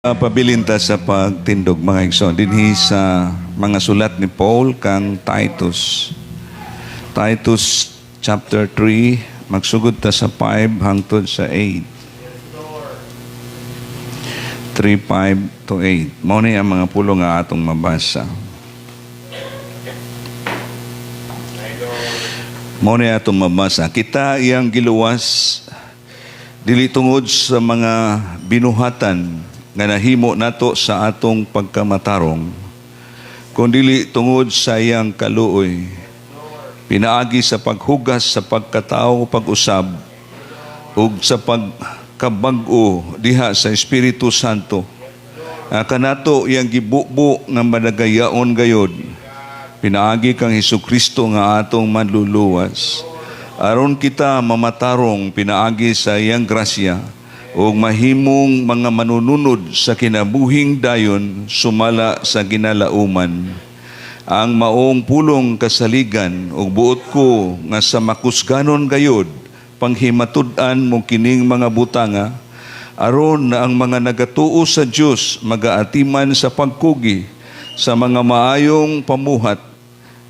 Pabilin ta sa pagtindog, mga igsoon, dinhi sa mga sulat ni Paul kang Titus. Titus chapter 3, magsugod ta sa 5 hangtod sa 8. 3, 5 to 8. Mao ni ang mga pulong nga atong mabasa. Mao ni atong mabasa. Kita iyang giluwas dili tungod sa mga binuhatan nga nahimo nato sa atong pagkamatarong, kundili tungod sa iyang kaluoy, pinaagi sa paghugas sa pagkatao pag-usab ug sa pagkabag-o diha sa Espiritu Santo. Kanato iyang gibubo nga madagayaon gayod, pinaagi kang Hesukristo nga atong manluluwas, aron kita mamatarong pinaagi sa iyang grasya ug mahimong mga manununod sa kinabuhing dayon sumala sa ginalauman. Ang maong pulong kasaligan ug buot ko nga sa makusganon gayod panghimatud-an mo kining mga butanga, aron na ang mga nagatuo sa Dios magaatiman sa pagkugi sa mga maayong pamuhat.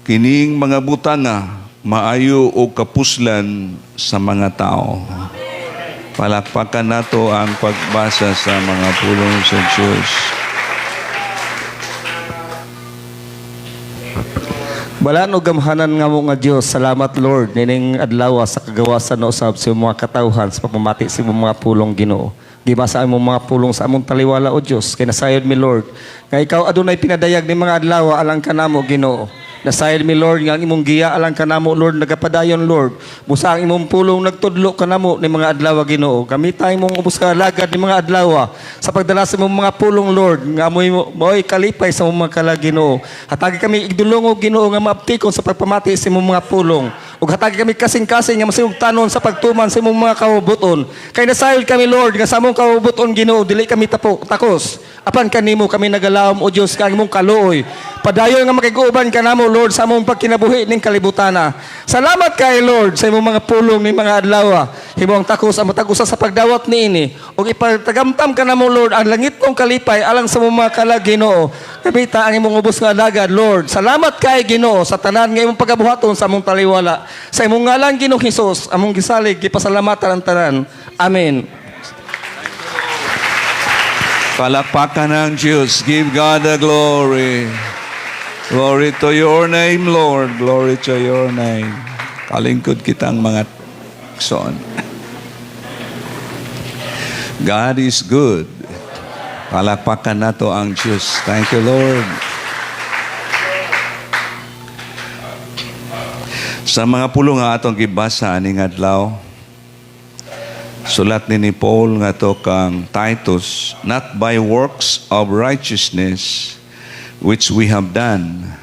Kining mga butanga maayo og kapuslan sa mga tao. Palakpakan nato ang pagbasa sa mga pulong sa Diyos. Balaan og gamhanan nga mo nga Dios, salamat, Lord, nining adlaw sa kagawasan no usab sa imong mga katawhan sa pagpamati sa imong mga pulong, Ginoo. Gibasa ang imong mga pulong sa among taliwala, o Dios, kay nasayod mi, Lord, nga ikaw adunay pinadayag ni mga adlaw alang kanamo, Ginoo. Nasayod mi, Lord, nga ang imong giya alang kanamo, Lord, nagapadayon, Lord. Busa ang imong pulong nagtudlo kanamo ni mga adlaw, Ginoo. Gamita imong ubos ka alagad ni mga adlaw sa pagdala sa imong mga pulong, Lord, nga mo'y kalipay sa imong mga kalag, Ginoo. Hatagi kami igdulongog, Ginoo, nga maaptikon sa pagpamati sa imong mga pulong. Ug hatagi kami kasing-kasing nga masinugtanon sa pagtuman sa imong mga kaubuton. Kay nasayod kami, Lord, nga sa among kaubuton, Ginoo, dili kami takos. Apan kanimo kami nagalawom, o Dios, kang imong kaluoy. Padayon nga makig-uban kanamo, Lord, sa among pagkinabuhi ning kalibutana. Salamat kay Lord sa imong mga pulong ning mga adlaw. Himong takos ang matag usa sa pagdawat niini. Ug ipatagamtam kanamo, Lord, ang langit mong kalipay alang sa imong mga kalag, Ginoo. Gamita ang imong ubos nga alagad, Lord. Salamat kay Ginoo sa tanan nga imong pagabuhaton sa among taliwala. Sa imong ngalan, Ginoong Hesus, among gisalig, gipasalamatan ang tanan. Amen. Palakpakan ang Diyos. Give God the glory. Glory to your name, Lord. Glory to your name. Kalingkod kitang mga igsoon. God is good. Palakpakan nato ang Diyos. Thank you, Lord. Sa mga pulong nga atong gibasa aning adlaw, sulat ni Paul nga to kang Titus, "Not by works of righteousness which we have done,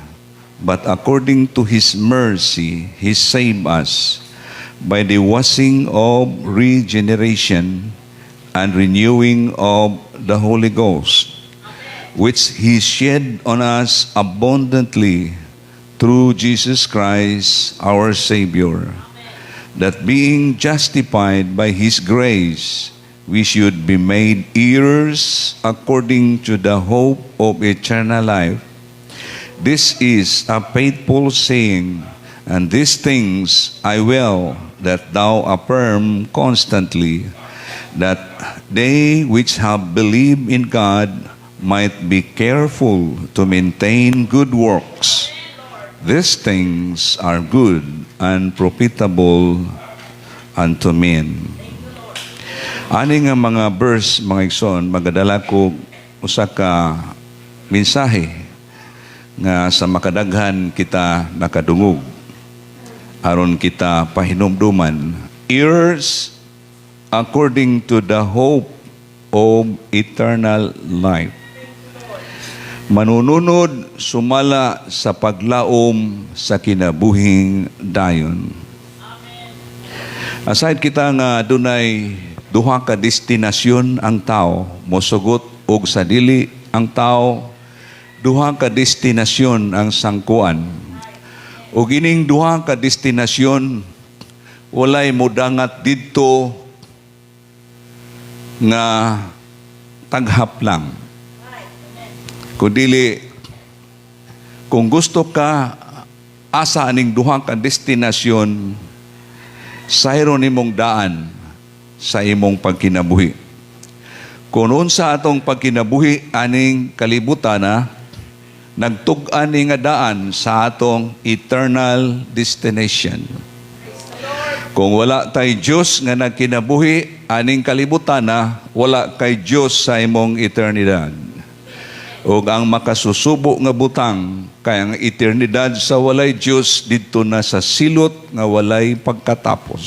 but according to His mercy, He saved us by the washing of regeneration and renewing of the Holy Ghost, which He shed on us abundantly through Jesus Christ, our Savior, that being justified by His grace, we should be made heirs according to the hope of eternal life. This is a faithful saying, and these things I will that thou affirm constantly, that they which have believed in God might be careful to maintain good works. These things are good and profitable unto men." Ani nga mga verse, mga igsoon, magadala ko usa ka mensahe nga sa makadaghan kita nakadungog aron kita pahinumduman: heirs according to the hope of eternal life, manununod sumala sa paglaom sa kinabuhing dayon. Aside kita nga dunay duha ka destinasyon ang tao, mosugot og sa dili ang tao, duha ka destinasyon ang sangkuan. Ug ining duha ka destinasyon, walay mudangat didto nga taghap lang. Kung dili, kung gusto ka asa aning duha ka destinasyon, sayro nimong daan sa imong pagkinabuhi. Kung unsa atong pagkinabuhi aning kalibutan na, nagtug-an ni nga daan sa atong eternal destination. Kung wala tay Diyos nga nagkinabuhi aning kalibutan na, wala kay Diyos sa imong eternidad. Ug ang makasusubo nga butang kay ang eternidad sa walay Diyos didto na sa silot nga walay pagkatapos.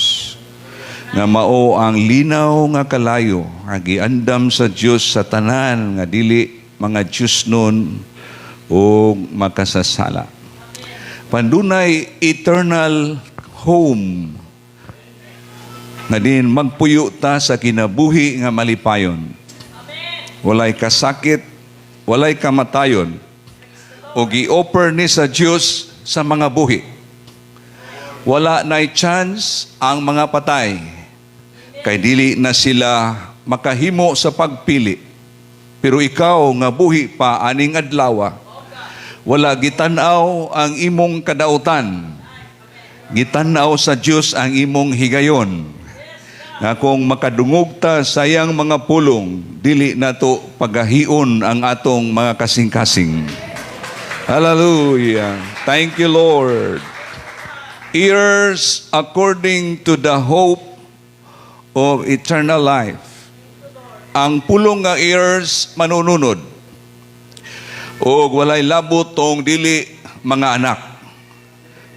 Nga mao ang linaw nga kalayo nga giandam sa Dios sa tanan nga dili mga Diyosnon o makasasala. Apan dunay eternal home nga din magpuyo ta sa kinabuhi nga malipayon. Walay kasakit, walay kamatayon. O gi-offer ni sa Dios sa mga buhi. Wala na'y chance ang mga patay. Kay dili na sila makahimo sa pagpili. Pero ikaw nga buhi pa aning adlaw, wala gitan-aw ang imong kadautan. Gitan-aw sa Dios ang imong higayon. Nga kung makadungog ta sa iyang mga pulong, dili nato pagahion ang atong mga kasing-kasing. Hallelujah. Thank you, Lord. Heirs according to the hope of eternal life. Ang pulong nga heirs, manununod. O walay labot tong dili mga anak.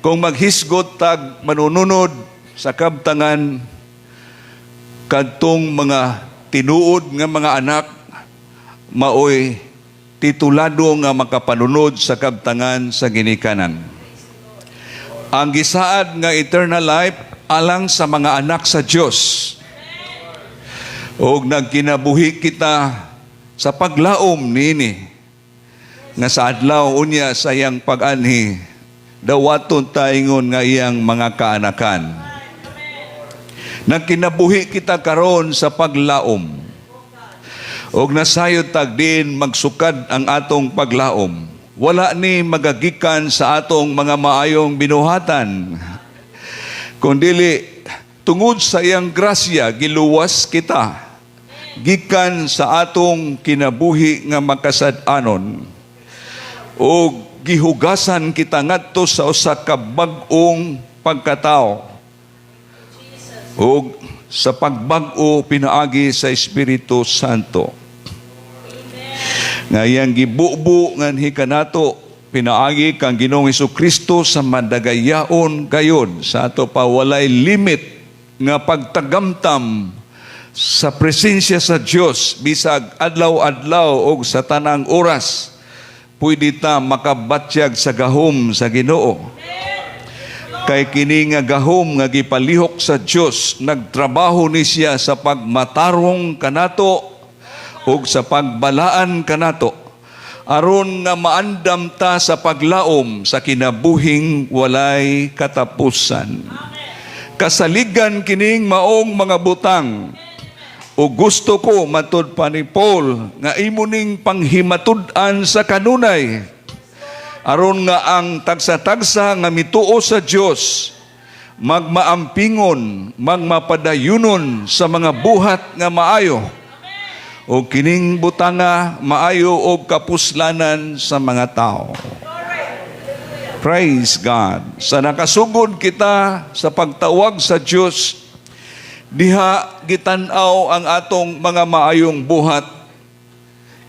Kung maghisgot tag manununod sa kabtangan, kadtong mga tinuod nga mga anak maoy titulado nga makapanunod sa kabtangan sa ginikanan. Ang gisaad nga eternal life alang sa mga anak sa Dios. Og nagkinabuhi kita sa paglaom nini nga sa adlaw unya sa iyang pag-anhi, dawaton taingon nga iyang mga kaanakan. Nagkinabuhi kita karon sa paglaom. Og nasayod tag din magsukad ang atong paglaom. Wala ni magagikan sa atong mga maayong binuhatan. Kundili tungod sa iyang grasya giluwas kita gikan sa atong kinabuhi nga makasad-anon. O gihugasan kita ngadto sa usa ka bag-ong pagkatao. O sa pagbag-o pinaagi sa Espiritu Santo. Nga iyang gibubo nganhi kanato pinaagi kang Ginoong Kristo sa madagayaon gayod sa ato pa walay limit nga pagtagamtam sa presensya sa Dios bisag adlaw-adlaw og sa tanang oras, pwede ta makabatyag sa gahom sa Ginoo. Kay kini nga gahom nga gipalihok sa Dios, nagtrabaho ni siya sa pagmatarong kanato ug sa pagbalaan kanato aron nga maandam ta sa paglaom sa kinabuhing walay katapusan. Kasaligan kining maong mga butang. O gusto ko, matud pa ni Paul, nga imo ning panghimatud-an sa kanunay aron nga ang tagsa-tagsa nga mituo sa Dios magmaampingon, magmapadayunon sa mga buhat nga maayo. O kining butanga maayo og kapuslanan sa mga tao. Praise God. Sa nakasugod kita sa pagtawag sa Dios, diha gitan-aw ang atong mga maayong buhat.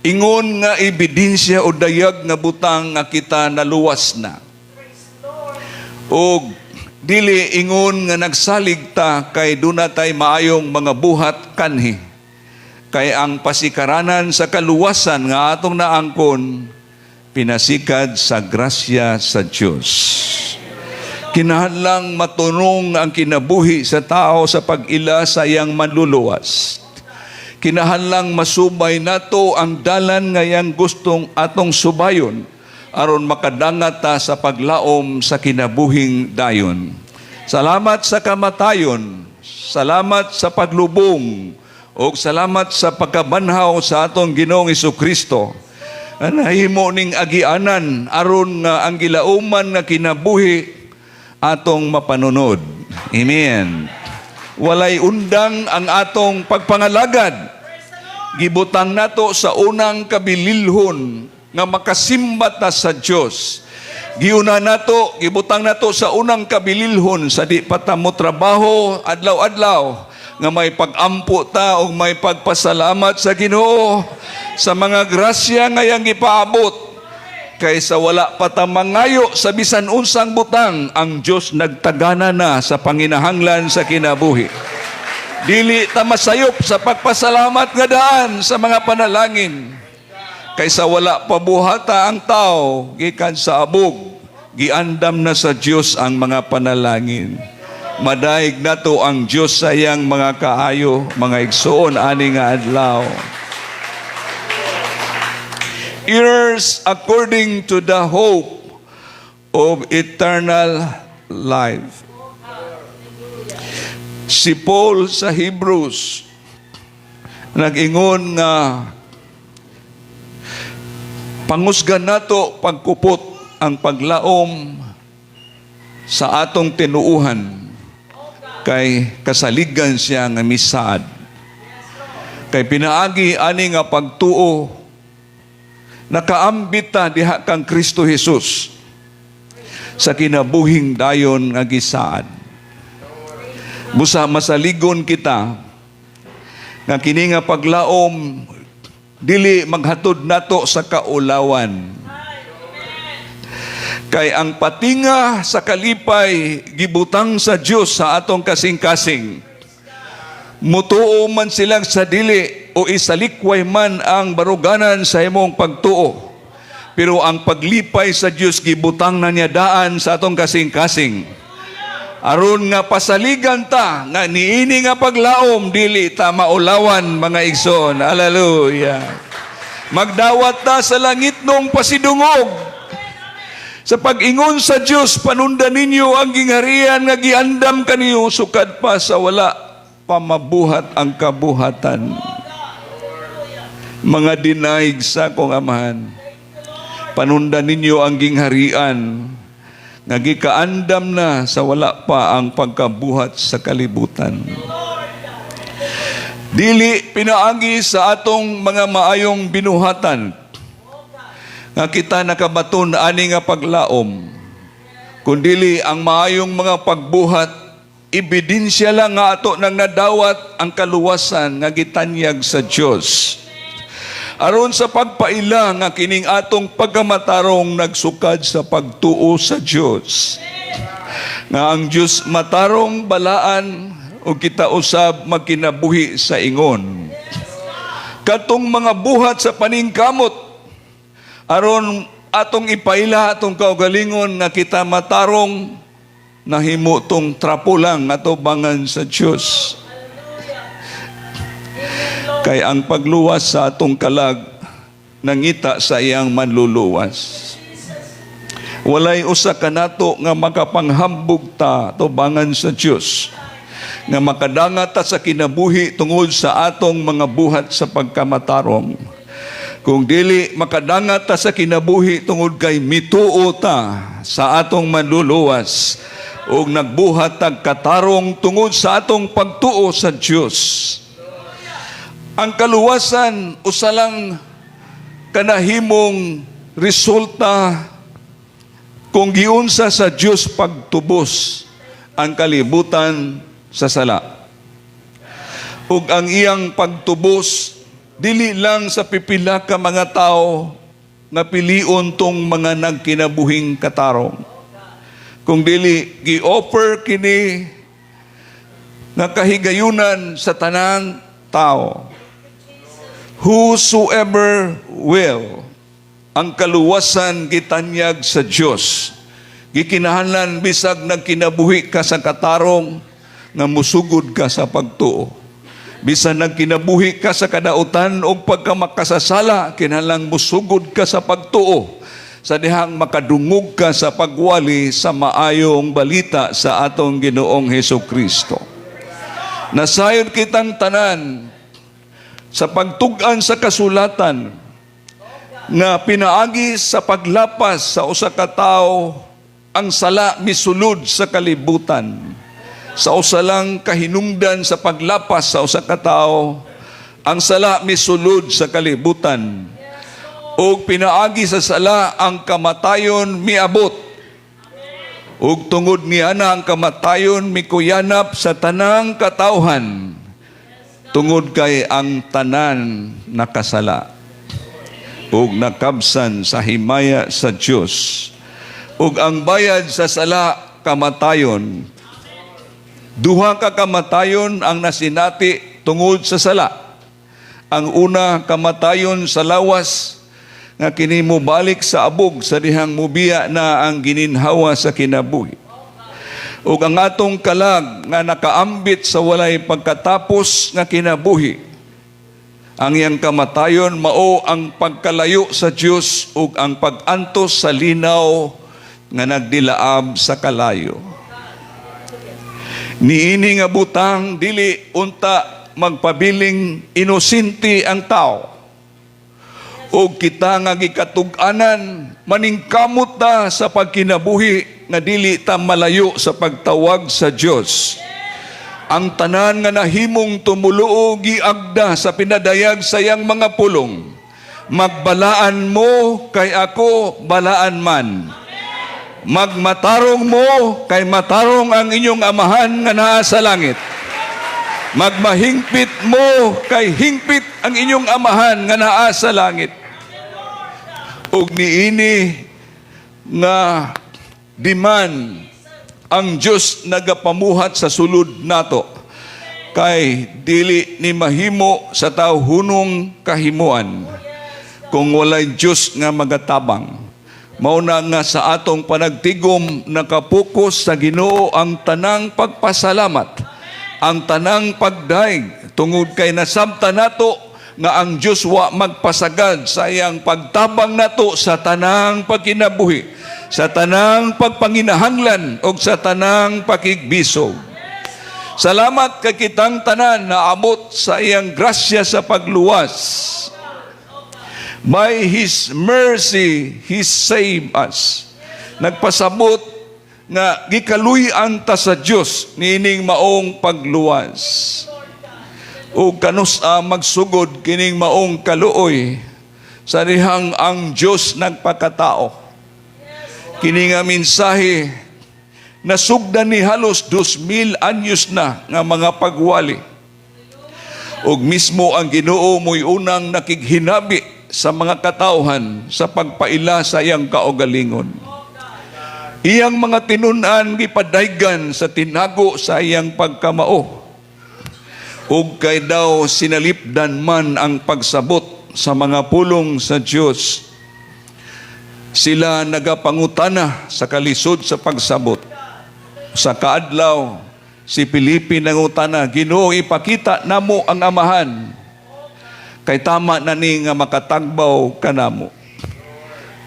Ingon nga ebidensya o dayag nga butang nga kita naluwas na. O dili ingon nga nagsalig ta kay duna tay maayong mga buhat kanhi. Kay ang pasikaranan sa kaluwasan nga atong naangkon pinasikad sa grasya sa Dios. Kinahanglang matunong ang kinabuhi sa tao sa pag-ila sa iyang manluluwas. Kinahanglang masubay nato ang dalan nga iyang gustong atong subayon aron makadangat ta sa paglaom sa kinabuhing dayon. Salamat sa kamatayon. Salamat sa paglubong. Ug salamat sa pagkabanhaw sa atong Ginoong Kristo. Nahimo ning agianan aron nga ang gilauman nga kinabuhi atong mapanunod. Amen. Walay undang ang atong pagpangalagad. Gibutang nato sa unang kabililhon nga makasimba ta sa Dios. Giuna nato, gibutang nato sa unang kabililhon sa di pa ta mo trabaho adlaw-adlaw nga may pagampo ta o may pagpasalamat sa Ginoo sa mga grasya nga iyang gipaabot. Kaysa wala pa ta mangayo sa bisan unsang butang, ang Dios nagtagana na sa panginahanglan sa kinabuhi. Dili ta masayop sa pagpasalamat nga daan sa mga panalangin. Kaysa wala pa buhata ang tao gikan sa abog, giandam na sa Dios ang mga panalangin. Madayeg nato ang Dios sa iyang mga kaayo, mga igsuon, ani nga adlaw. Heirs according to the hope of eternal life. Si Paul sa Hebrews nag-ingon nga pangusgan nato pagkupot ang paglaom sa atong tinuuhan kay kasaligan siya nga misaad. Kay pinaagi ani nga pagtuo, nakaambit ta diha kang Kristo Jesus sa kinabuhing dayon nga gisaad. Busa masaligon kita nga kini nga paglaom dili maghatod nato sa kaulawan. Kay ang patinga sa kalipay gibutang sa Dios sa atong kasing-kasing. Mutuo man silang sa dili o isalikway man ang baruganan sa imong pagtuo. Pero ang paglipay sa Dios gibutang na niya daan sa atong kasing-kasing. Aron nga pasaligan ta nga niini nga paglaom dili ta maulawan, mga igsoon. Hallelujah. Magdawat ta sa langitnong pasidungog sa pag-ingon sa Dios, "Panundan ninyo ang gingharian nga giandam kaniyo sukad pa sa wala pa mabuhat ang kabuhatan." Mga dinaig sa akong Amahan, panundan ninyo ang gingharian nga gikaandam na sa wala pa ang pagkabuhat sa kalibutan. Dili pinaagi sa atong mga maayong binuhatan nga kita nakabaton ani nga paglaom, kundili ang maayong mga pagbuhat ebidensya lang nga ato nang nadawat ang kaluwasan nga gitanyag sa Dios. Aron sa pagpaila nga kining atong pagkamatarong nagsukad sa pagtuo sa Dios. Nga ang Dios matarong, balaan, ug kita usab magkinabuhi sa ingon. Katong mga buhat sa paningkamot aron atong ipaila atong kaugalingon nga kita matarong, nahimo tong trapo lang atubangan sa Dios. Kay ang pagluwas sa atong kalag nangita sa iyang manluluwas. Walay usa kanato nga makapanghambog ta tubangan sa Dios nga makadangat ta sa kinabuhi tungod sa atong mga buhat sa pagkamatarong. Kung dili makadangat ta sa kinabuhi tungod kay mituo ta sa atong manluluwas ug nagbuhat tag katarong tungod sa atong pagtuo sa Dios. Ang kaluwasan usa lang kanahimong resulta kung giunsa sa Dios pagtubos ang kalibutan sa sala. Ug ang iyang pagtubos dili lang sa pipila ka mga tao nga pilion tong mga nagkinabuhing katarong. Kung dili gi-offer kini nga kahigayunan sa tanang tao. Whosoever will, ang kaluwasan gitanyag sa Dios. Gikinahanglan bisag nagkinabuhi ka sa katarong nga musugod ka sa pagtuo. Bisan nagkinabuhi ka sa kadautan o pagkamakasasala, kinahanglang musugod ka sa pagtuo sa dihang makadungog ka sa pagwali sa maayong balita sa atong Ginoong Heso Kristo. Nasayod kitang tanan. Sa pagtug-an sa kasulatan nga pinaagi sa paglapas sa usa ka tawo, ang sala misulod sa kalibutan. Sa usa lang kahinungdan sa paglapas sa usa ka tawo, ang sala misulod sa kalibutan. Ug pinaagi sa sala, ang kamatayon miabot. Ug tungod niana, ang kamatayon mikuyanap sa tanang katawhan tungod kay ang tanan nakasala ug nakabsan sa himaya sa Dios. Ug ang bayad sa sala, kamatayon. Duha ka kamatayon ang nasinati tungod sa sala. Ang una, kamatayon sa lawas, nga kini mobalik sa abog sa dihang mubiya na ang gininhawa sa kinabuhi. Ug ang atong kalag nga nakaambit sa walay pagkatapos nga kinabuhi, ang iyang kamatayon mao ang pagkalayo sa Dios ug ang pag-antos sa linaw nga nagdilaab sa kalayo. Niini nga butang, dili unta magpabiling inosente ang tao. O kita nga gikatug-anan, maningkamot ta sa pagkinabuhi nga dili ta malayo sa pagtawag sa Dios. Ang tanan nga nahimong tumuluo giagda sa pinadayag sa iyang mga pulong. "Magbalaan mo kay ako balaan man. Magmatarong mo kay matarong ang inyong Amahan nga naa sa langit. Magmahingpit mo kay hingpit ang inyong Amahan nga naa sa langit." Ug niini nga demand, ang Dios nagapamuhat sa sulod nato kay dili ni mahimo sa tawhonong kahimuan kung walay Dios nga magatabang. Mao na nga sa atong panagtigom, nakapokus sa Ginoo ang tanang pagpasalamat, ang tanang pagdaig, tungod kay nasabtan nato nga ang Dios wa magpasagad sa iyang pagtabang nato sa tanang pagkinabuhi, sa tanang pagpanginahanglan ug sa tanang pakigbisog. Salamat kay kitang tanan naabot sa iyang grasya sa pagluwas. By His mercy, He saved us. Nagpasabot nga gikaluy-an ta sa Dios niining maong pagluwas. O kanus-a magsugod kining maong kaluoy sa dihang ang Dios nagpakatao? Kini nga mensahe nasugdan ni halos 2,000 anyos na nga mga pagwali. Ug mismo ang Ginoo mo'y unang nakighinabi sa mga katawhan sa pagpaila sa iyang kaugalingon. Iyang mga tinun-an gipadaygan sa tinago sa iyang pagkamao. Ug kay daw sinalipdan man ang pagsabot sa mga pulong sa Dios, sila nagapangutana sa kalisod sa pagsabot. Sa kaadlaw, si Felipe nangutana, "Ginoo, ipakita namo ang Amahan. Kay tama na ni nga makatagbaw kanamo."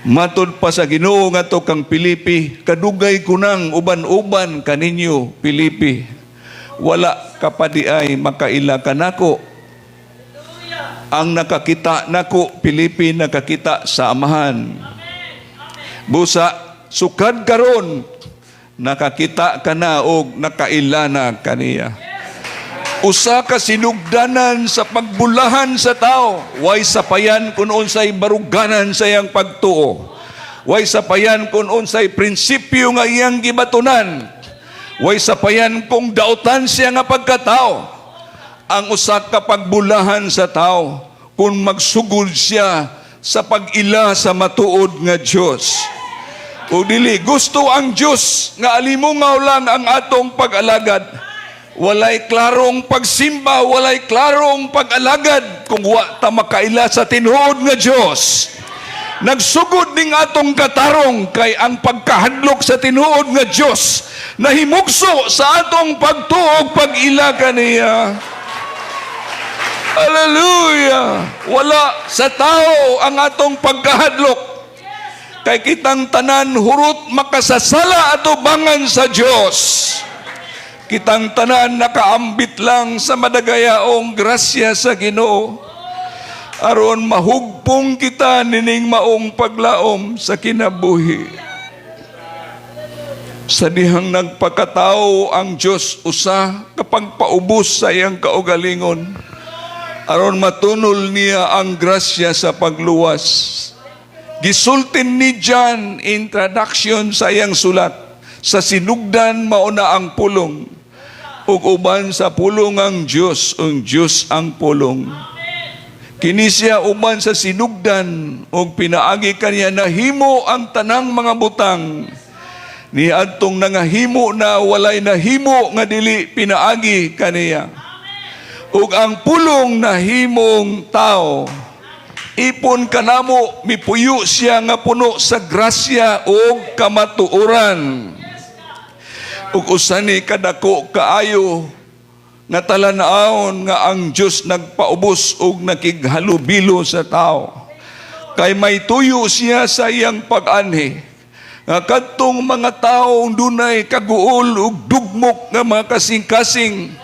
Matod pa sa Ginoo ngadto kang Felipe, "Kadugay ko nang uban-uban kaninyo, Felipe. Wala ka pa diay makaila kanako. Ang nakakita nako, Felipe, nakakita sa Amahan. Busa, sukad karon, nakakita ka na og nakaila na kaniya." Usa ka sinugdanan sa pagbulahan sa tao, way sapayan kung unsay baruganan sa iyang pagtuo. Way sapayan kung unsay prinsipyo nga iyang gibatunan. Way sapayan kung dautan siya nga pagkatao. Ang usa ka pagbulahan sa tao kung magsugod siya sa pag-ila sa matuod nga Dios. O dili gusto ang Dios nga alimungaw lang ang atong pag-alagad. Walay klarong pagsimba, walay klarong pag-alagad kung wa ta makaila sa tinuod nga Dios. Nagsugod ning atong katarong kay ang pagkahadlok sa tinuod nga Dios nahimugso sa atong pagtuo ug pag-ila kaniya. Hallelujah! Wala sa tao ang atong pagkahadlok. Kay kitang tanan hurot makasasala atubangan sa Dios. Kitang tanan nakaambit lang sa madagayaong grasya sa Ginoo. Aron mahugpong kita nining maong paglaom sa kinabuhi. Sa dihang nagpakatao ang Dios, usa ka pagpaubos sa iyang kaugalingon aron matunol niya ang grasya sa pagluwas. Gisultin ni John, introduction sa iyang sulat, sa sinugdan mao na ang Pulong. Ug uban sa Pulong ang Dios, ug Dios ang Pulong. Kini siya uban sa sinugdan, ug pinaagi kaniya nahimo ang tanang mga butang. Niadtong nangahimo na walay nahimo nga dili pinaagi kaniya. Ug ang Pulong nahimong tao. Ipon kanamo, mipuyo siya nga puno sa grasya ug kamatuoran. Ug usa ni kadako kaayo nga talan-awon nga ang Dios nagpaubos ug nakighalubilo sa tao. Kay may tuyo siya sa iyang pag-anhi nga kadtong mga tawo dunay kaguol ug dugmok nga mga kasing-kasing,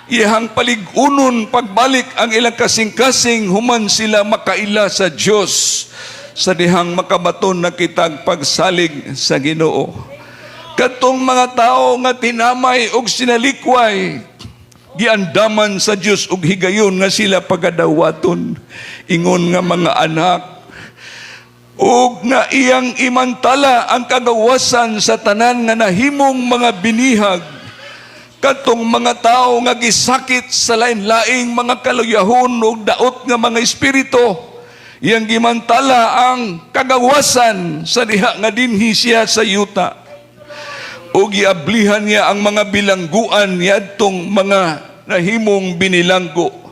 iyang palig-unon pagbalik ang ilang kasing-kasing human sila makaila sa Dios, sa dihang makabaton na kitag pagsalig sa Ginoo. Kadtong mga tao nga tinamay og sinalikway, giandaman sa Dios og higayon nga sila pagadawaton ingon nga mga anak ug nga iyang imantala ang kagawasan sa tanan nga nahimong mga binihag. Kadtong mga tao nga gisakit sa lain-laing mga kaluyahon ug daot nga mga espiritu, iyang gimantala ang kagawasan sa diha nga dinhi siya sa yuta ug giablihan niya ang mga bilangguan niadtong mga nahimong binilanggo.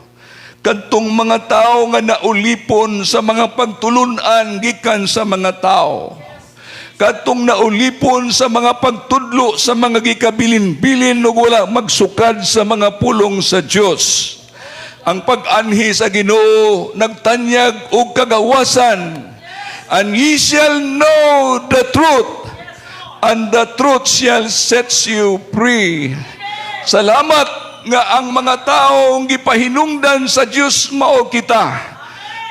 Kadtong mga tao nga naulipon sa mga pagtulunan gikan sa mga tao, kadtong naulipon sa mga pagtudlo sa mga gikabilin-bilin ug wala magsukad sa mga pulong sa Dios, ang pag-anhi sa Ginoo nagtanyag og kagawasan. And ye shall know the truth, and the truth shall set you free. Salamat nga ang mga taong gipahinungdan sa Dios mao kita.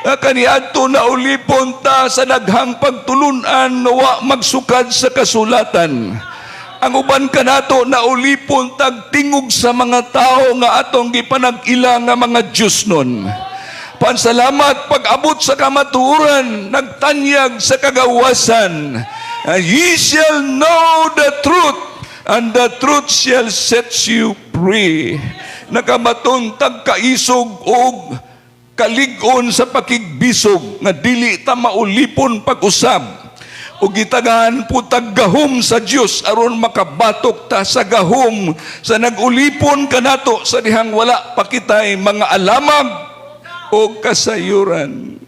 Nga kaniadto naulipon ta sa daghang pagtulunan nga wa magsukad sa kasulatan. Ang uban kanato naulipon tag tingog sa mga tao nga atong gipanag-ila nga mga Diyos nun. Pansalamat, pag-abot sa kamatuoran, nagtanyag sa kagawasan. And ye shall know the truth, and the truth shall set you free. Nakabaton tag kaisog og kalig-on sa pakigbisog nga dili ta maulipon pag-usab ug gitagaan po tag gahom sa Dios aron makabatok ta sa gahom sa nag-ulipon kanato sa dihang wala pa kitay mga alamag o kasayuran.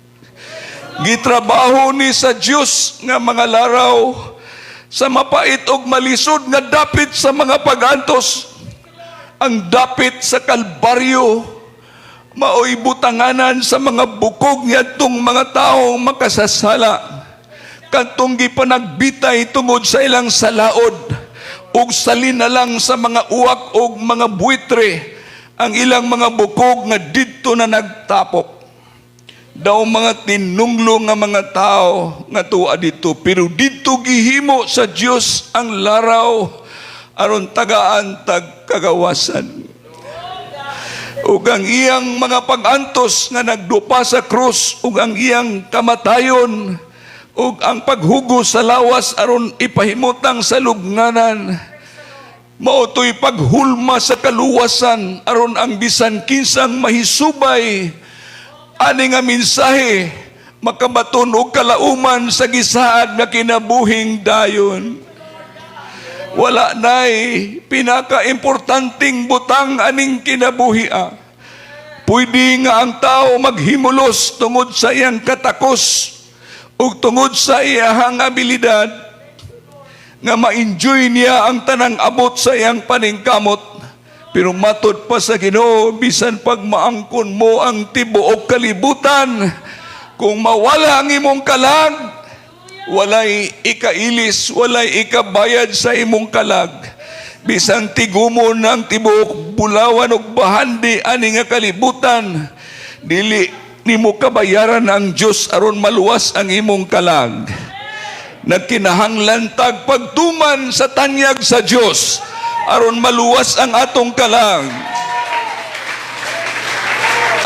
Gitrabaho ni sa Dios nga mga laraw sa mapait og malisod nga dapit sa mga pag-antos. Ang dapit sa Kalbaryo maoy butanganan sa mga bukog niadtong mga tawo makasasala, kadtong gipanagbitay tungod sa ilang salaod ug salin na lang sa mga uwak og mga buitre ang ilang mga bukog nga didto na nagtapok. Daw mga tinunglo nga mga tao nga tuwa dito, pero didto gihimo sa Dios ang laraw aron tagaan tag kagawasan. Ug ang iyang mga pag-antos nga nagdupa sa krus, ug ang iyang kamatayon, ug ang paghugos sa lawas aron ipahimutang sa lubnganan, mao to'y paghulma sa kaluwasan aron ang bisan kinsang mahisubay ani nga mensahe makabaton og kalauman sa gisaad nga kinabuhing dayon. Wala na'y pinaka-importanting butang aning kinabuhi ah. Pwede nga ang tao maghimulos tungod sa iyang katakos ug tungod sa iyang abilidad nga ma-enjoy niya ang tanang abot sa iyang paningkamot. Pero matod pa sa Ginoo, bisan pag maangkon mo ang tibuok kalibutan, kung mawala ang imong kalag, walay ikailis, walay ikabayad sa imong kalag. Bisan tigumon ang tibuok bulawan ug bahandi ani nga kalibutan, dili nimo kabayaran ang Dios aron maluwas ang imong kalag. Nagkinahanglan tag pagtuman sa tanyag sa Dios aron maluwas ang atong kalag.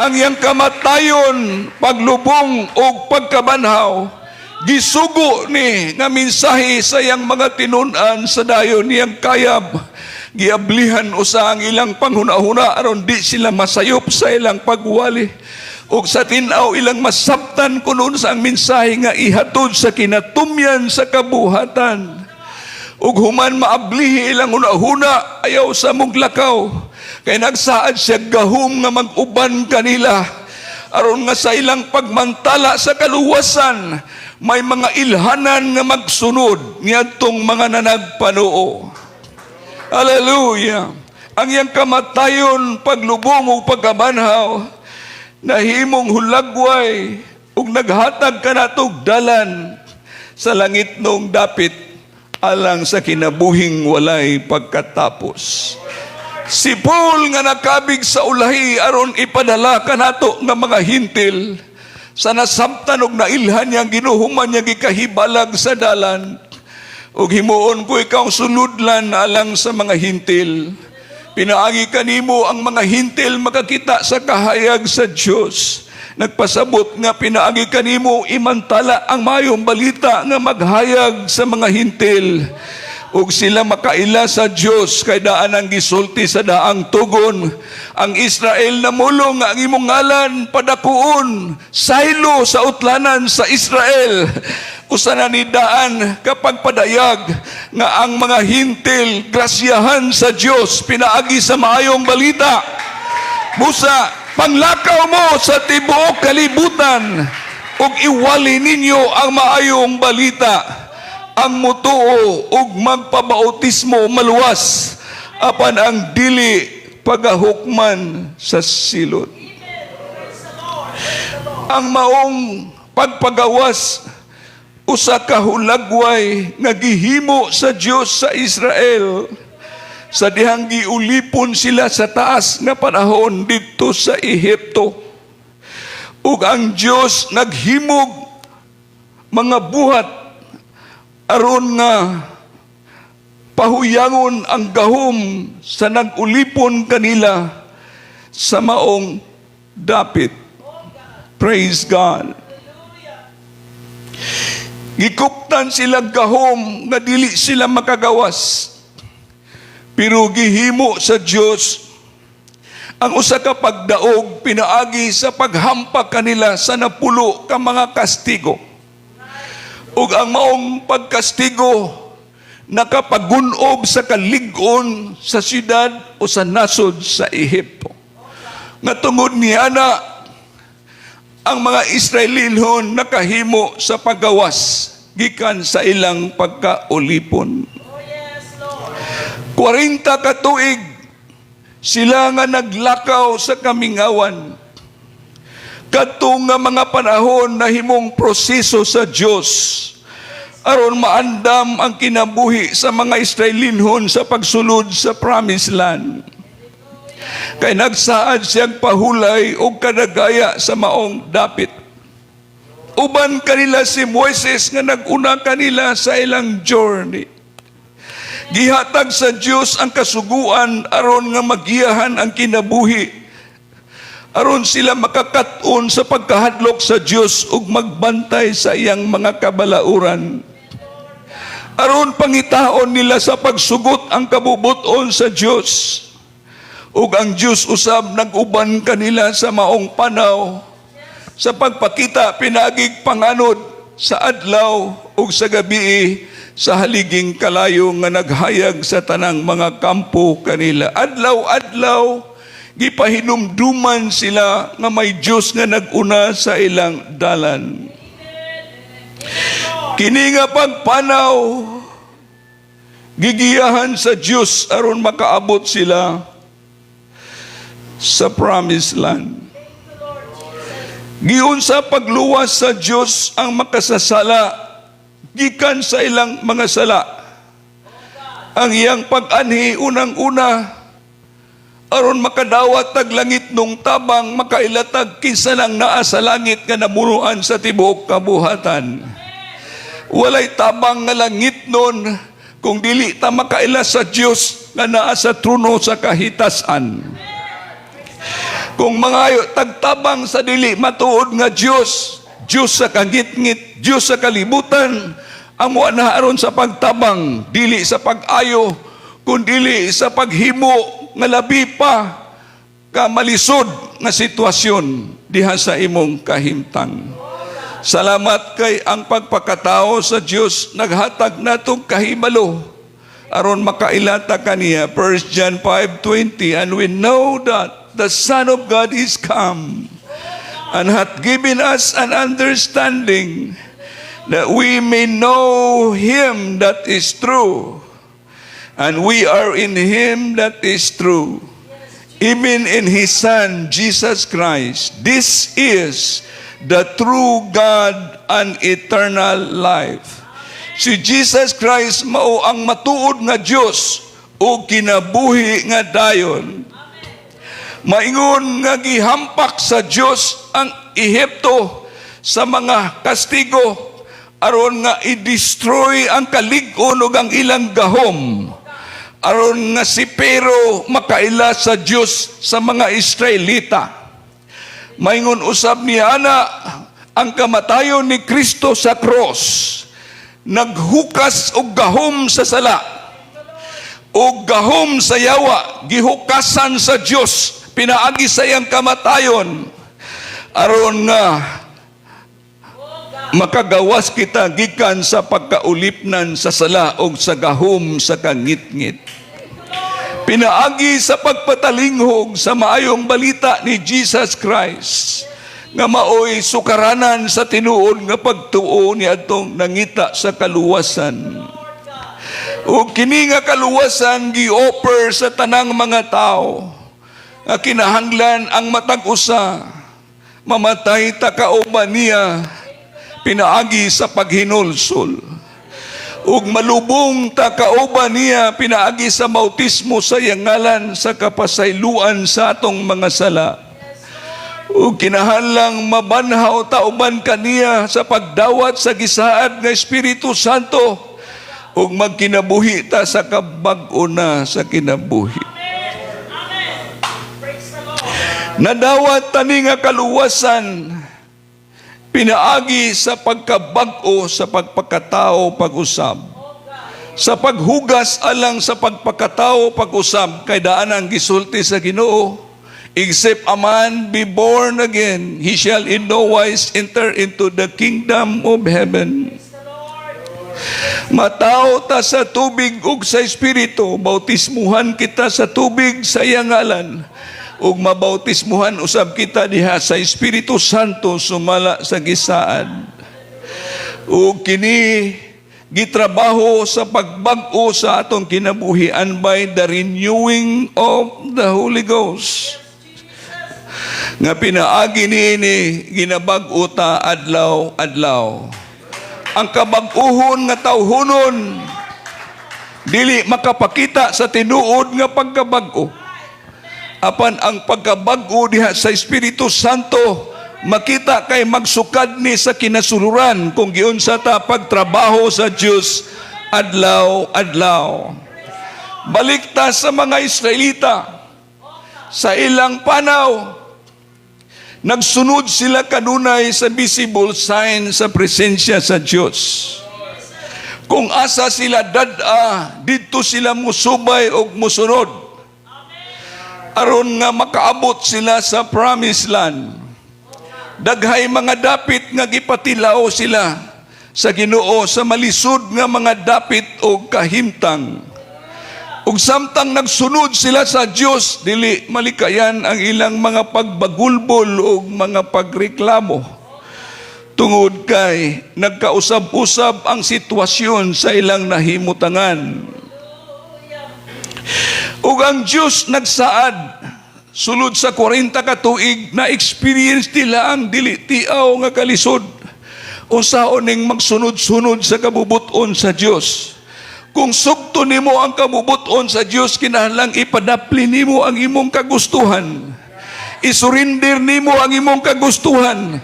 Ang iyang kamatayon, paglubong o pagkabanhaw, gisugo ni nga mensahe sa iyang mga tinun-an sa dayon niyang kayab. Giablihan usa ang ilang panghuna-huna aron di sila masayop sa ilang pagwali. Ug sa tin-aw ilang masabtan kun unsa ang mensahe nga ihatod sa kinatumyan sa kabuhatan. Ug human maablihi ilang hunahuna, ayaw sa muglakaw. Kay nagsaad siya gahom nga mag-uban kanila aron nga sa ilang pagmantala sa kaluwasan may mga ilhanan nga magsunod niadtong mga nanagpanuo. Hallelujah. Ang iyang kamatayon, paglubong ug pagkabanhaw nahimong hulagway ug naghatag kanatog dalan sa langitnong dapit alang sa kinabuhing walay pagkatapos. Si Paul nga nakabig sa ulahi aron ipadala kanato nga mga Hentil sa nasabtan og nailhan niyang ginuhuman niya gikahibalag sa dalan ug himuon ko ikaw suludlan alang sa mga Hentil. Pinaagi kanimo ang mga Hentil makakita sa kahayag sa Dios. Nagpasabot nga pinaagi kanimo imantala ang mayong balita nga maghayag sa mga Hentil ug sila makaila sa Dios, kay daan ang gisulti sa daang tugon. Ang Israel namulong nga ang imong ngalan padakuon saylo sa utlanan sa Israel. Usa na ni daan kapag padayag nga ang mga Hentil grasyahan sa Dios pinaagi sa maayong balita. Busa panglakaw mo sa tibuok kalibutan ug iwali ninyo ang maayong balita. Ang mutuo ug magpabautismo maluwas, apan ang dili pagahukman sa silot. Ang maong pagpagawas usa ka hulagway nga gihimo sa Dios sa Israel sa dihang giulipon sila sa taas nga panahon didto sa Ehipto. Ug ang Dios naghimog mga buhat aron nga pahuyangon ang gahom sa nag-ulipon kanila sa maong dapit. Praise God. Gikuptan sila gahom nga dili sila makagawas. Pero gihimo sa Dios ang usa ka pagdaog pinaagi sa paghampak kanila sa 10 ka mga kastigo. Ug ang maong pagkastigo nakapagunob sa kalig-on sa syudad o sa nasod sa Ehipto. Nga tungod niana ang mga Israelinhon nakahimo sa paggawas gikan sa ilang pagkaulipon. 40 ka tuig sila nga naglakaw sa kamingawan. Kadto nga mga panahon nahimong proseso sa Dios aron maandam ang kinabuhi sa mga Israelinhon sa pagsulod sa Promised Land. Kay nagsaad siyang pahulay og kadagaya sa maong dapit. Uban kanila si Moises nga nag-una kanila sa ilang journey. Gihatag sa Dios ang kasuguan aron nga magiyahan ang kinabuhi, aron sila makakat-on sa pagkahadlok sa Dios ug magbantay sa iyang mga kabalauran, aron pangitaon nila sa pagsugot ang kabubuton sa Dios. Ug ang Dios usab nag-uban kanila sa maong panaw sa pagpakita pinaagig panganod sa adlaw ug sa gabi sa haliging kalayo nga naghayag sa tanang mga kampo kanila. Adlaw-adlaw gipahinumduman sila nga may Dios nga nag-una sa ilang dalan. Kini nga pagpanaw gigiyahan sa Dios aron makaabot sila sa Promised Land. Giunsa pagluwas sa Dios ang makasasala gikan sa ilang mga sala. Ang iyang pag-anhi unang-una Aron makadawat tag langitnong tabang, makaila tag kinsa nang naa sa langit nga namunuan sa tibuok kabuhatan. Walay tabang nga langitnon kung dili ta makaila sa Dios nga naa sa trono sa kahitasan. Kung mangayo tag tabang sa dili matuod nga Dios, Dios sa kangitngit, Dios sa kalibutan, amo na aron sa pagtabang, dili sa pag-ayo, kun dili sa paghimo nga labi pa ka malisod nga sitwasyon diha sa imong kahimtang. Salamat kay ang pagpakatao sa Dios naghatag natong kahibalo aron makaila ta kaniya. 1 John 5:20, "And we know that the Son of God is come and hath given us an understanding, that we may know him that is true, and we are in him that is true, even in his Son Jesus Christ. This is the true God and eternal life." Si Jesus Christ mao ang matuod nga Dios o kinabuhi nga dayon. Maingon nga gihampak sa Dios ang Ehipto sa mga kastigo aron nga i-destroy ang kalig-on ug ang ilang gahom, aron nga si Pero makaila sa Dios sa mga Israelita. Maingon usab niya ana, ang kamatayon ni Kristo sa cross naghukas og gahom sa sala o gahom sa yawa. Gihukasan sa Dios pinaagi sa iyang kamatayon aron nga makagawas kita gikan sa pagkaulipnan sa sala o sa gahom sa kangitngit. Pinaagi sa pagpatalinghog sa maayong balita ni Jesus Christ nga maoy sukaranan sa tinuod nga pagtuo ni atong nangita sa kaluwasan. O kini nga kaluwasan gi-offer sa tanang mga tao nga kinahanglan ang matag usa mamatay ta kauban niya pinaagi sa paghinulsol ug malubong ta kauban niya pinaagi sa bautismo sa iyang ngalan sa kapasayloan sa atong mga sala, ug kinahanglang mabanhaw ta uban kaniya sa pagdawat sa gisaad nga Espiritu Santo ug magkinabuhi ta sa kabag-o na sa kinabuhi. Nadawat tani nga kaluwasan pinaagi sa pagkabag-o sa pagpakatao pag-usab. Sa paghugas alang sa pagpakatao pag-usab, kay daan ang gisulti sa Ginoo, "Except a man be born again, he shall in no wise enter into the kingdom of heaven." Matawo ta sa tubig ug sa Espiritu, bautismuhan kita sa tubig sa iyang ngalan ug mabautismuhan usab kita diha sa Espiritu Santo sumala sa gisaad. Ug kini gitrabaho sa pagbag-o sa atong kinabuhian by the renewing of the Holy Ghost. Nga pinaagi niini ginabag-o ta adlaw-adlaw. Ang kabag-uhon nga tawhonon dili makapakita sa tinuod nga pagkabag-o. Apan ang pagkabag-o diha sa Espiritu Santo makita kay magsukad ni sa kinasuluran kung giunsa ta pagtrabaho sa Dios adlaw-adlaw. Balik ta sa mga Israelita. Sa ilang panaw, nagsunod sila kanunay sa visible sign sa presensya sa Dios. Kung asa sila dad-a, didto sila musubay og musunod aron nga makaabot sila sa promised land. Daghay mga dapit nga gipatilaw sila sa Ginoo sa malisod nga mga dapit o kahimtang. Ug samtang nagsunod sila sa Dios, dili malikayan ang ilang mga pagbagulbol ug mga pagreklamo. Tungod kay nagkausab-usab ang sitwasyon sa ilang nahimutangan. Ug ang Dios nagsaad sulod sa 40 ka tuig na experience nila ang dili tiaw nga kalisod. Unsaon ning magsunod-sunod sa kabubuton sa Dios. Kung sugton nimo ang kabubuton sa Dios, kinahanglang ipadapli nimo ang imong kagustuhan. Isurrender nimo ang imong kagustuhan.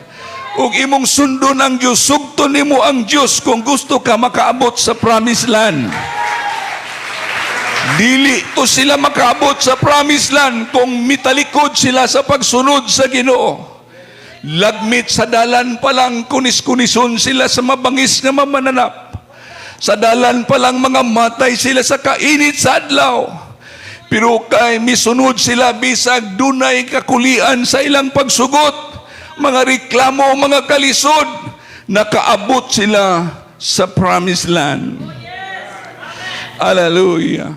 Ug imong sundon ang Dios, sugton nimo ang Dios kung gusto ka makaabot sa promised land. Dili to sila makaabot sa promised land kung mitalikod sila sa pagsunod sa Ginoo. Lagmit sa dalan pa lang, kunis-kunison sila sa mabangis nga mamananap. Sa dalan pa lang, mga matay sila sa kainit sa adlaw. Pero kay misunod sila bisag dunay kakulian sa ilang pagsugot, mga reklamo, mga kalisod, nakaabot sila sa promised land. Hallelujah.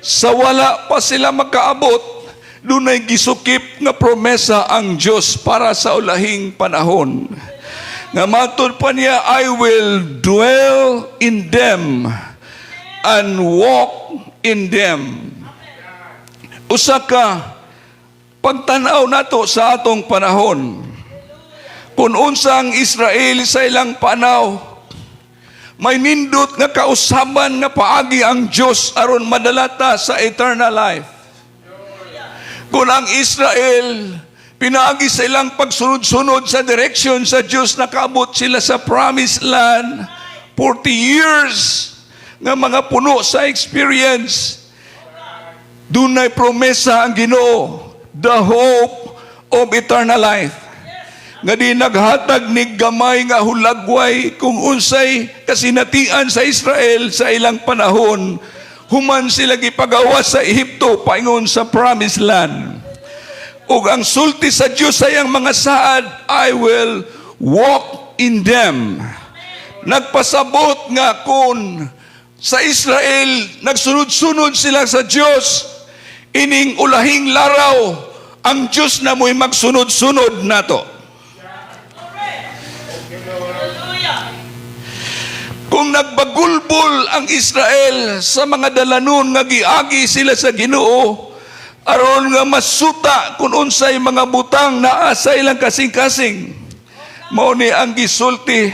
Sa wala pa sila makaabot, dunay gisukip nga promesa ang Diyos para sa ulahing panahon. Nga matud pa niya, "I will dwell in them and walk in them." Usa ka pagtanaw nato sa atong panahon, kung unsa ang Israel sa ilang panaw, may nindot nga kausaban nga paagi ang Dios aron madala ta sa eternal life. Kung ang Israel pinaagi sa ilang pagsunod-sunod sa direction sa Dios, nakaabot sila sa promised land, 40 years nga mga puno sa experience. Dunay promesa ang Ginoo, the hope of eternal life, nga di naghatag ni gamay nga hulagway kung unsay kasinatian sa Israel sa ilang panahon human sila gipagawas sa Ehipto paingon sa promised land. Ug ang sulti sa Dios sa iyang mga saad, "I will walk in them." Nagpasabot nga kung sa Israel nagsunod-sunod sila sa Dios, ining ulahing laraw, ang Dios na mo'y magsunod-sunod nato. Kung nagbagulbol ang Israel sa mga dalanon nga giagi sila sa Ginoo aron nga masuta kung unsay mga butang naa sa ilang kasing-kasing. Mao ni ang gisulti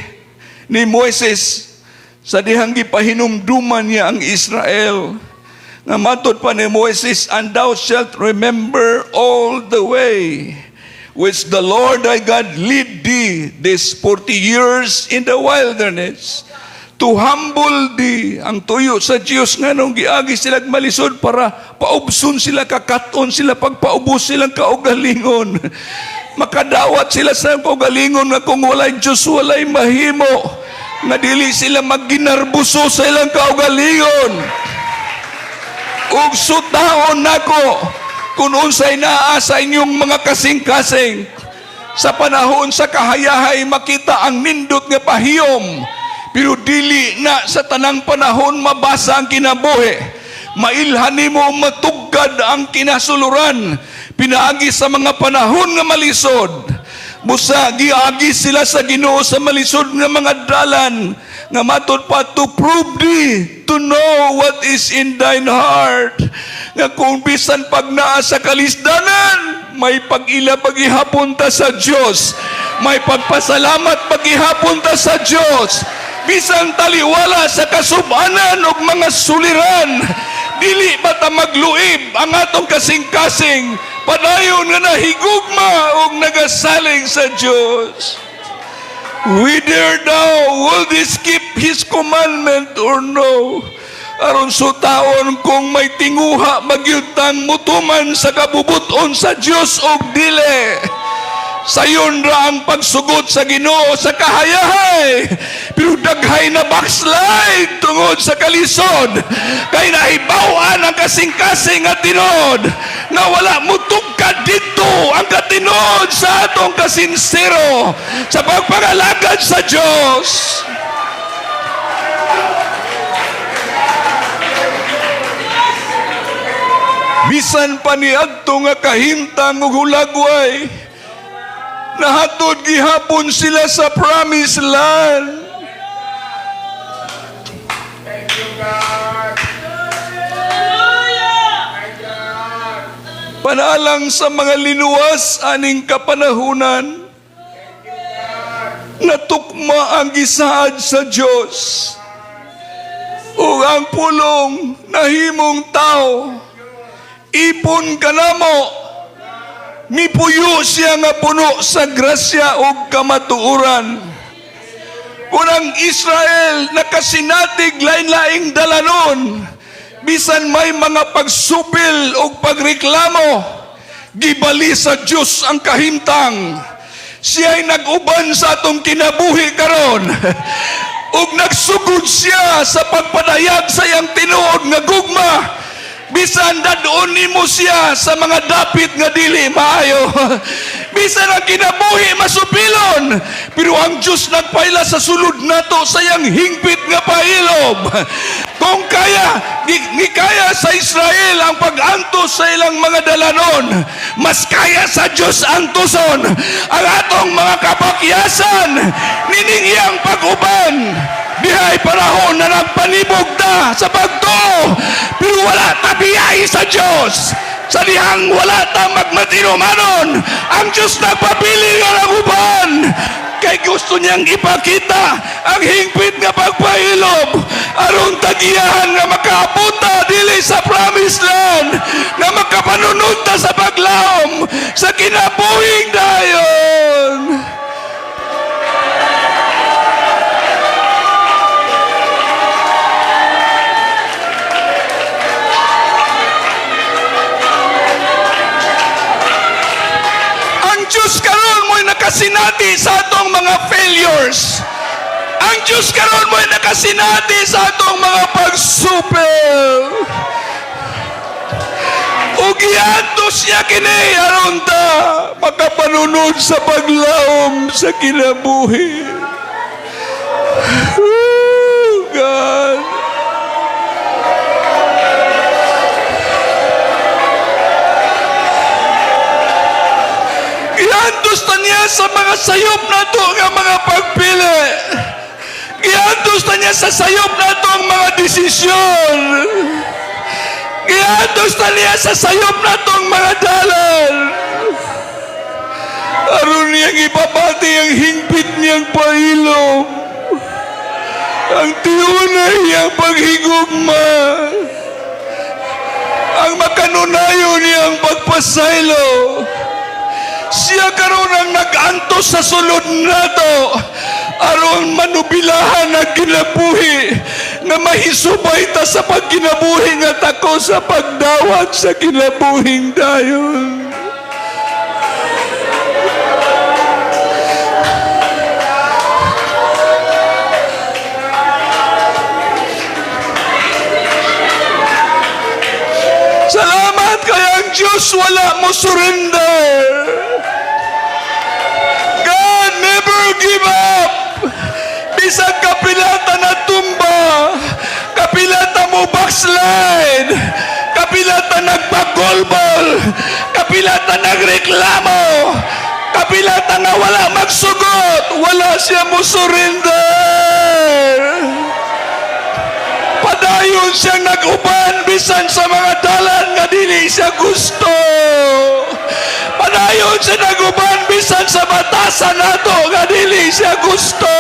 ni Moises sa dihang gipahinumduman niya ang Israel. Nga matod pa ni Moises, "And thou shalt remember all the way which the Lord thy God lead thee this 40 years in the wilderness to humble thee." Ang tuyo sa Diyos nga nung giagi sila malisod para paubson sila, kakaton sila, pagpaubos silang kaugalingon. Makadawat sila sa kaugalingon nga kung walay Diyos, walay mahimo. Nga dili sila magginarbuso sa ilang kaugalingon. Ug sutaon nako kung unsay naa sa inyong mga kasing-kasing. Sa panahon sa kahayahay, makita ang nindot nga pahiyom. Pero dili na sa tanang panahon mabasa ang kinabuhi. Mailhan nimo matugkad ang kinasuluran pinaagi sa mga panahon nga malisod. Busa giagi sila sa Ginoo sa malisod nga mga dalan nga matod pa, "to prove thee, to know what is in thine heart," nga kung bisan pag naa sa kalisdanan, may pag-ila paghihapon ta sa Dios, may pagpasalamat paghihapon ta sa Dios, bisan taliwala sa kasubanan ug mga suliran. Dili ba ta magluib ang atong kasing-kasing, padayon nga nahigugma ug nagasalig sa Dios? Whether thou wouldest keep His commandment or no, aron sutaon kung may tinguha magyud tang mutuman sa kabubuton sa Dios og dili. Sayon ra ang pagsugot sa Ginoo sa kahayahay. Pero daghay na backslide tungod sa kalisod. Kay nahibaw-an ang kasing-kasing nga tinuod nga wala mutugkad dito ang katinuod sa atong kasinsero sa pagpangalagad sa Diyos. Bisan pa niadto nga kahimtang ug hulagway, nahatod gihapon sila sa promised land. Thank you, God. Thank God. Panalang sa mga linuwas aning kapanahunan, natukma ang gisaad sa Dios. Ug ang Pulong nahimong tao. Ipon kanamo. Mipuyo siya nga puno sa grasya ug kamatuoran. Kung ang Israel nakasinatig lain-laing dalanon, bisan may mga pagsupil o pagreklamo, gibali sa Diyos ang kahimtang. Siya'y nag-uban sa atong kinabuhi karon. Ug nagsugod siya sa pagpadayag sa iyang tinuod nga gugma. Bisan dad-on nimo siya sa mga dapit nga dili maayo. Bisan ang kinabuhi masupilon, pero ang Diyos nagpaila sa sulod nato sa iyang hingpit nga pailob. Kung kaya, gi kaya sa Israel ang pag-antos sa ilang mga dalanon, mas kaya sa Diyos antuson ang atong mga kapakyasan nining iyang pag-uban. Dihay panahon na nagpanibog ta sa pagtuo, pero wala ta biyay sa Diyos. Sa dihang wala ta magmatinumanon, ang Diyos nagpabili nga ng uban. Kay gusto niyang ipakita ang hingpit nga pagpailob aron tagiyahan nga makaabot ta dili sa promised land, nga makapanunod ta sa paglaom sa kinabuhing dayon. Ang Diyos karon mo'y nakasinati sa atong mga failures. Ang Diyos karon mo'y nakasinati sa atong mga pagsupil. Ug giantos niya kini aron ta makapanunod sa paglaom sa kinabuhi. Oh, God. Giantos ta niya sa mga sayop nato nga mga pagpili. Giantos ta niya sa sayop nato ang mga desisyon. Giantos ta niya sa sayop nato ang mga dalan. Aron niyang ipabati ang hingpit niyang pailom. Ang tiunay niyang paghigugma. Ang makanunayon niyang pagpasaylo. Siya karon ang nag-antos sa sulod nato aron manubilahan ang kinabuhi nga mahisubay ta sa pagkinabuhi nga tako sa pagdawat sa kinabuhing dayon. Salamat kay ang Diyos wala mo surrender. God never give up. Bisag kapilata na tumba, kapilata mo backslide, kapilata nagpagolbol, kapilata nagreklamo, kapilata nga wala magsugot, wala siya mo surrender. Padayon siyang nag-uban bisan sa mga dalan nga dili siya gusto. Padayon siya nag-uban bisan sa batasan nato nga dili siya gusto.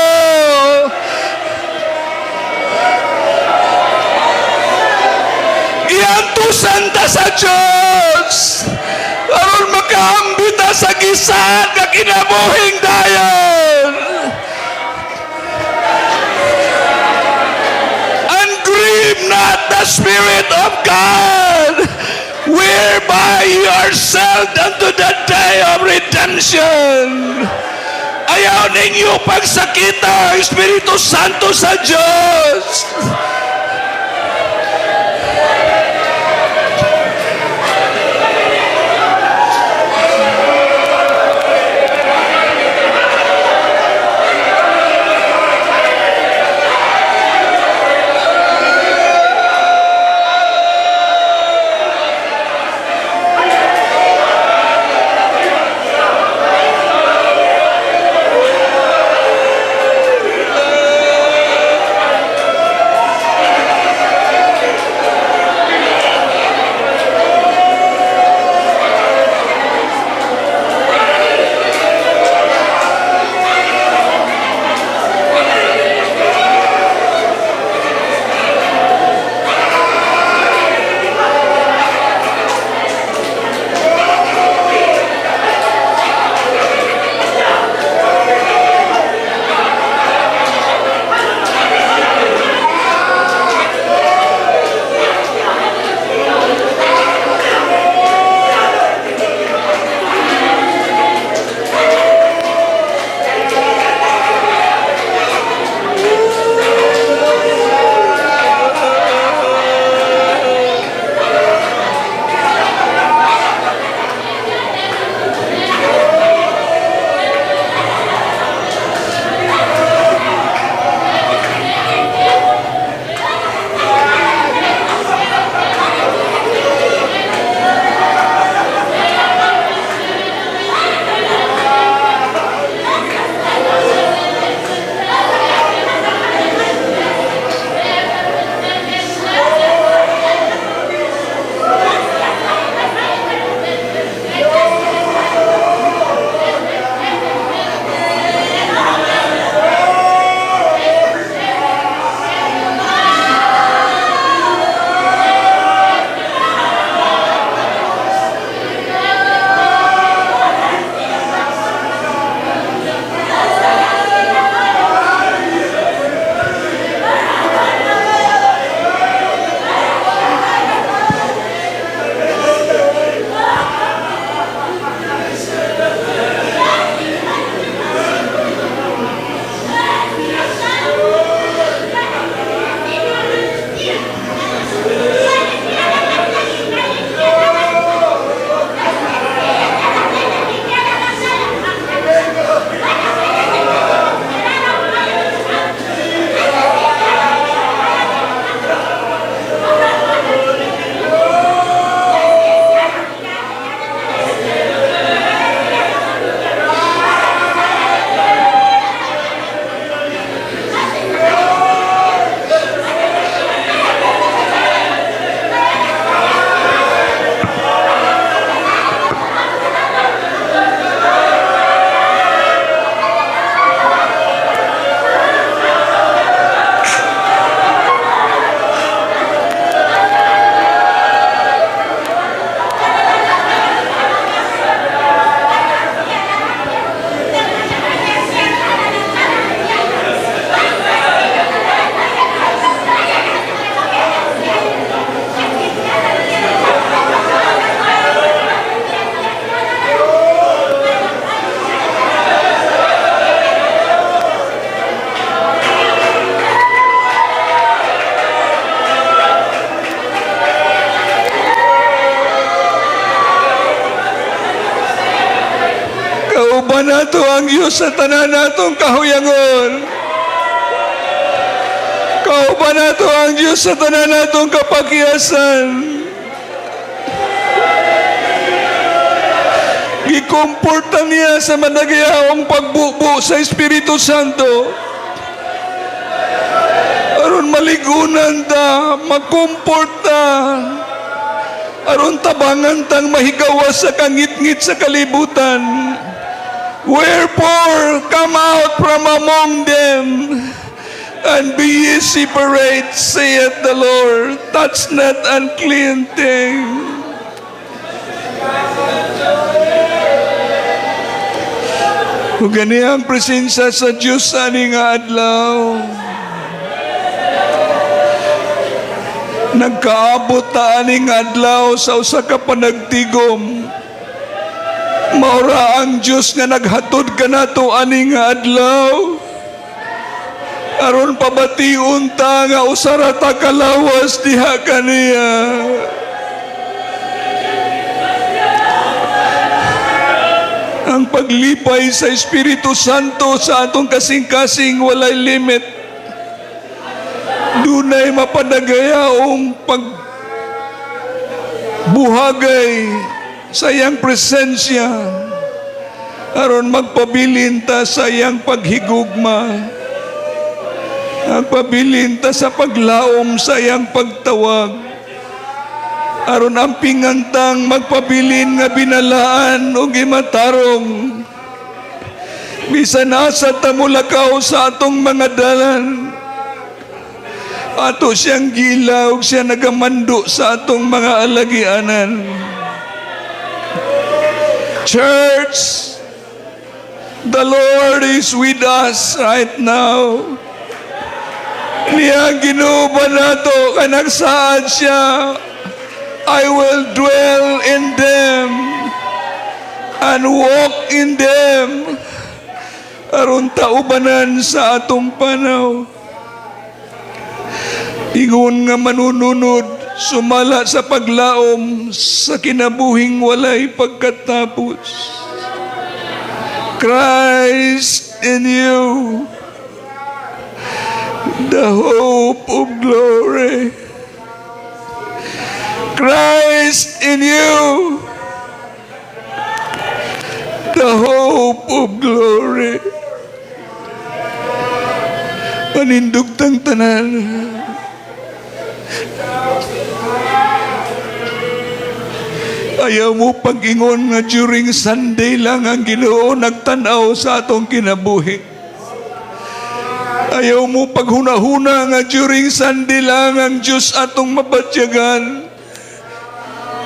Giantusan ta sa Diyos aron makaambit ta sa gisaad nga kinabuhing dayon. And grieve not the Spirit of God, whereby you are sealed unto the day of redemption. Ayaw ninyo pagsakita ang Espiritu Santo sa Diyos. nato ang Diyos sa tanan natong kahuyangon. Kauban nato ang Diyos sa tanan natong kapakiyasan. Gikomporta niya sa managayaong pagbubo sa Espiritu Santo. Aron maligunan ta, makomporta. Aron tabangan tang mahigawas sa kangitngit sa kalibutan. Wherefore, come out from among them and be ye separate, saith the Lord. Touch not unclean thing. Ug gani ang presensya sa Diyos ani nga adlaw. Nagkaabot ta ani nga adlaw sa usa ka panagtigom. Maura ang Diyos nga naghatod kanato ani nga adlaw. Aron pabation ta nga usa ra ta kalawas diha kaniya. Ang paglipay sa Espiritu Santo sa atong kasing-kasing walay limit. Dunay mapanagayaong pagbuhagay sa iyang presensya aron magpabilin ta sa iyang paghigugma, magpabilin ta sa paglaom sa iyang pagtawag, aron ampingan tang magpabilin nga binalaan o gimatarong bisan asa ta mulakaw sa atong mga dalan. Ato siyang gila ug siya nagamando sa atong mga alagianan. Church, the Lord is with us right now. Niya ginuban nato kay nagsaad siya, "I will dwell in them and walk in them," aron taubanan sa atong panaw. Ingon nga manununod sumala sa paglaom sa kinabuhing walay pagkatapos. Christ in you, the hope of glory. Christ in you, the hope of glory. Panindog tang tanan. Ayaw mo pag-ingon nga during Sunday lang ang Ginoo nagtanaw sa atong kinabuhi. Ayaw mo paghuna-huna nga during Sunday lang ang Diyos atong mabatyagan.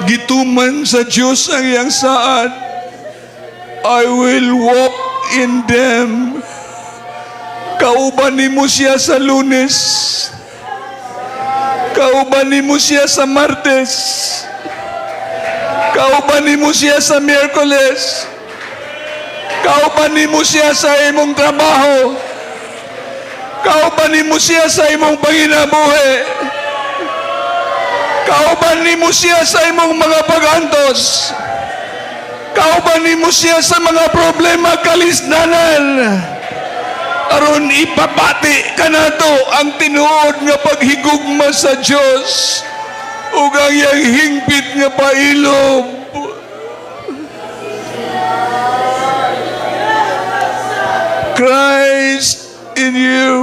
Gituman sa Diyos ang iyang saad, "I will walk in them." Kauban nimo siya sa Lunes. Kauban nimo siya sa Martes. Kauban nimo siya sa Miyerkules. Kauban nimo siya sa imong trabaho. Kauban nimo siya sa imong panginabuhi. Kauban nimo siya sa imong mga pagantos. Kauban nimo siya sa mga problema kalisdanan. Aron ipabati kanato ang tinuod nga paghigugma sa Dios ug ang iyang hingpit nga pailob. Christ in you,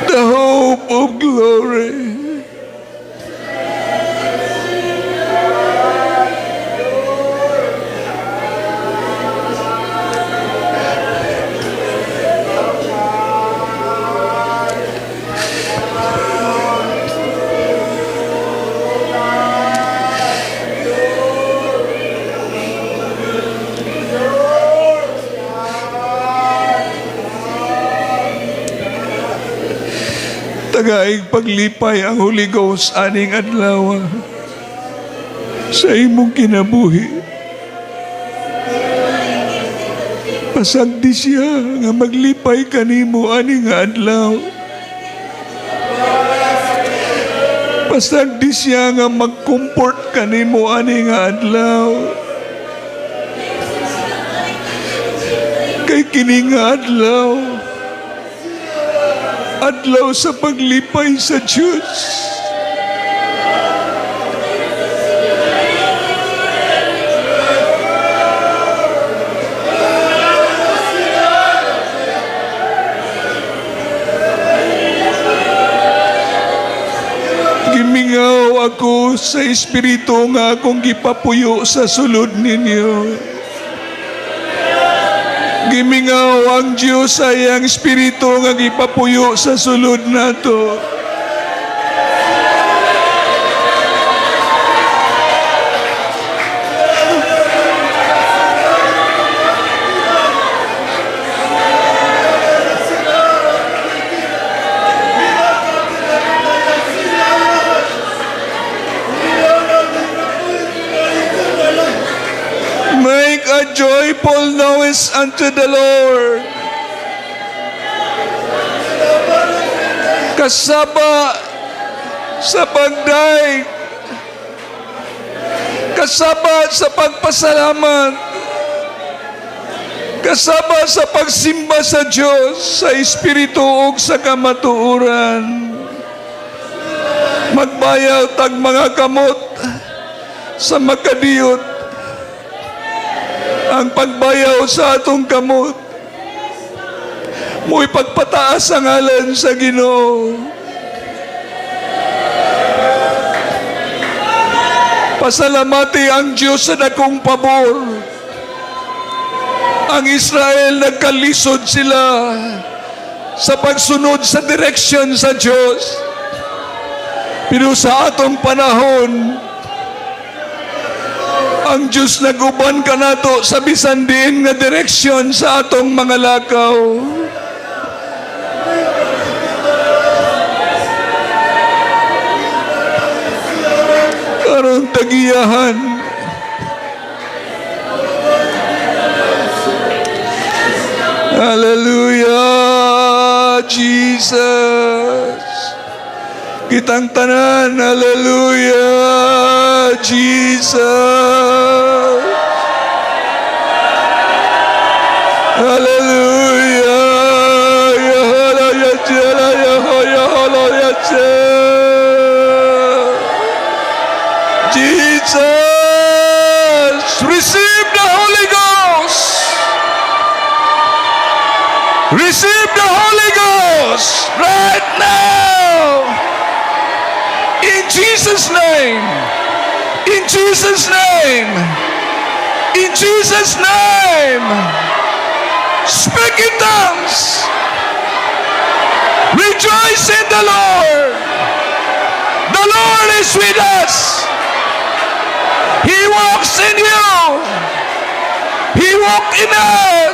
the hope of glory. Tagaig paglipay ang Holy Ghost aning adlaw sa imong kinabuhi. Pasagdi siya nga maglipay kanimo ani nga adlaw. Pasagdi siya nga mag-comfort kanimo ani nga adlaw. Kini nga adlaw, adlaw sa paglipay sa Diyos. Gimingaw ako sa Espiritu nga akong gipapuyo sa sulod ninyo. Gimingaw ang Diyos sa iyang Espiritu nga gipapuyo sa sulod nato. Make a joyful noise unto the Lord. Kasaba sa pagdaig. Kasaba sa pagpasalamat. Kasaba sa pagsimba sa Diyos, sa Espiritu ug sa kamatuoran. Magbayaw tag mga kamot sa makadiyot. Ang pagbayaw sa atong kamot mo'y pagpataas ang ngalan sa Ginoo. Pasalamati ang Diyos sa dakong pabor. Ang Israel, nagkalisod sila sa pagsunod sa direksyon sa Diyos. Pero sa atong panahon, ang Diyos naguban kanato sa bisan diin nga direksyon sa atong mga lakaw. Karon tagiyahan. Hallelujah, Jesus. Kitang tanan, hallelujah, Jesus. Hallelujah. Hallelujah, hallelujah, Jesus, receive the Holy Ghost. Receive the Holy Ghost right now. In Jesus' name. In Jesus' name. In Jesus' name. Speak in tongues. Rejoice in the Lord. The Lord is with us. He walks in you. He walks in us.